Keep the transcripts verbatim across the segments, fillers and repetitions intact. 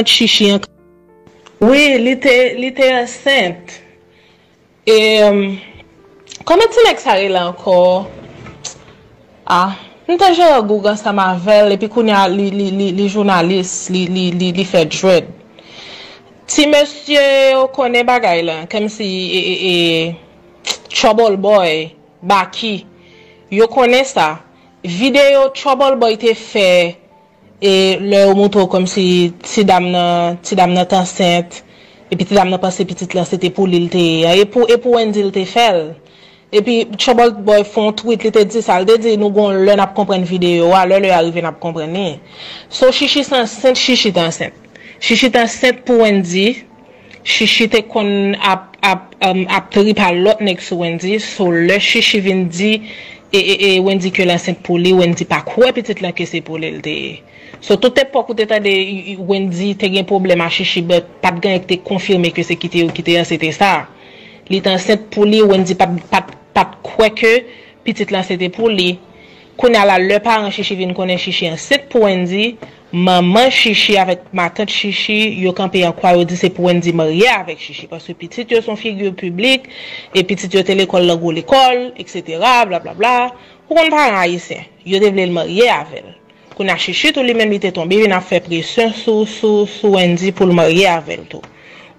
Chichi an. Wi, li te, li te ansent. E, um, kòman ti nèg sa rele ankò? Ah, m te jere Google ansanm avè l, epi kounye a li, li, li, li jounalis, li, li, li, li fè dread. Ti mesye yo konnen bagay la, kòmsi e, e, e, Trouble Boy, Baky, yo konnen sa. Videyo Trouble Boy te fè, e lè yo montre w kòmsi ti dam nan, ti dam nan t ansent, epi ti dam nan panse pitit lan se te pou li l te ye a, e pou, e pou Wendy l te fè l. Epi Trouble Boy fè yon tweet, li te di sa, li te di nou gon lè n ap konprann videyo a, lè lè a rive n ap konprann li. So Chichi se ansent, Chichi te ansent. Chichi te ansent pou Wendy, Chichi te konn ap, ap, um, ap trip a lòt nèg sou Wendy, so lè Chichi vin di e, e, e Wendy ke l ansent pou li, Wendy pa kwè pitit lan ke se pou li l te ye. So tout epòk ou te tande i- i- Wendy te gen pwoblèm a Chichi, but pa t gen anyen ki te konfime ke se kite yo ki te ansent, se te sa. Li te ansent pou li, Wendy pa t, pa t, pa t kwè ke pitit lan se te pou li. Kounye a la, lè paran Chichi vin konnen Chichi ansent pou Wendy, manman Chichi avèk matant Chichi, yo kanpe an kwa, yo di se pou Wendy marye avèk Chichi, paske pitit yo se yon figi piblik, e pitit yo te lekòl nan gwo lekòl, etsetera, blablabla. Ou konn paran ayisyen, yo te vle l marye avè l. Kounye a Chichi tou li menm li te tonbe vin ap fè presyon sou, sou, sou Wendy pou l marye avè l tou.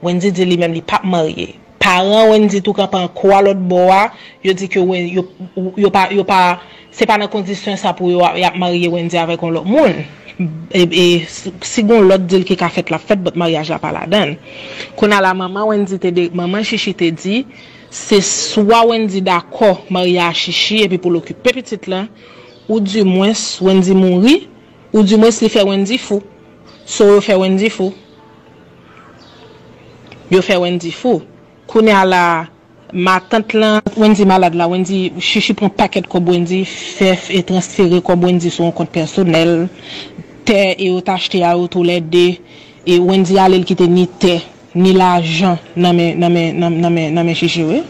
Wendy di li menm li p ap marye. Paran Wendy tou kanpe an kwa lòt bò a, yo di ke Wen- yo, yo pa, yo pa, se pa nan kondisyon sa pou yo y ap marye Wendy avèk yon lòt moun. E, e si, si gon lòt deal ki ka fèt l ap fèt, but maryaj la pa ladan l. Kounye a la manman Wendy te de, manman Chichi te di, se swa Wendy dakò marye a Chichi epi pou l okipe pitit lan, ou dimwens Wendy mouri, ou dimwens li fè Wendy fou. So yo fè Wendy fou. Yo fè Wendy fou. Kounye a la, matant lan, Wendy malad la, Wendy, Chichi pran pakèt kòb Wendy, fè, e transfere kòb Wendy sou yon kont pèsonèl, tè e yo t achte a yo toulède, e Wendy ale l kite ni tè, ni lajan nan men, nan men, nan, nan men, nan men Chichi, wi.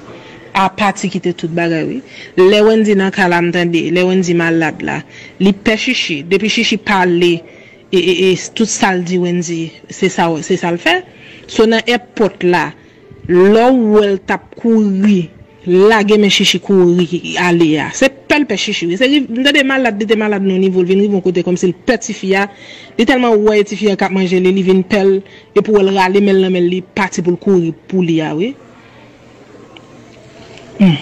Apati kite tout bagay, wi. Lè Wendy nan ka la, m tande, lè Wendy malad la, li pè Chichi. Depi Chichi pale, e, e, e tout sa l di Wendy, se sa, se sa l fè. So nan èpòt la, lè w wè l t ap kouri, lage men Chichi kouri ale a. Se pè l pè Chichi, wi. Se riv, m tande malad, li te malad nan yon nivo, l vin rive yon kote kòmsi l pè tifi a. Li tèlman wè tifi a k ap manje li, li vin pè l, epi w wè l rale men l nan men l, li pati pou l kouri pou li a, wi. Hmm.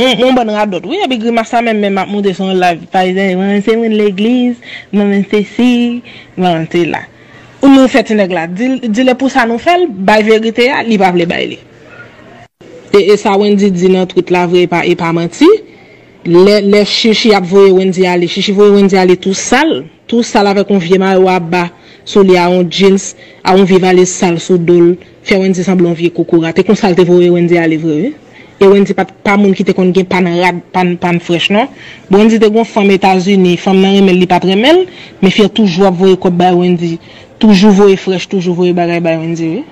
On, on bann radòt, wi, epi grimas sa menm, menm ap monte sou yon live. Pa egzanp, mwen se moun legliz, mwen se si, mwen se la. Ou nou fè ti nèg la, di, di lè pou sa nou fè l, bay verite a, li pa vle bay li. E, e sa Wendy di nan tweet la vre, e pa, e pa manti. Lè, lè Chichi ap voye Wendy ale, Chichi voye Wendy ale tou sal, tou sal avèk yon vye mayo aba sou li a, yon jeans, a yon vye valiz sal sou do l, fè Wendy sanble yon vye kokorat. E konsa l te voye Wendy ale vre, wi. E Wendy pa t, pa moun ki te konn gen pàn rad, pàn, pàn frèch, non. Bon, Wendy te gon fanm Etazini, fanm nan renmen l, li pa t renmen l, men fi a toujou ap voye kòb bay Wendy, toujou voye frèch, toujou voye bagay bay Wendy, wi.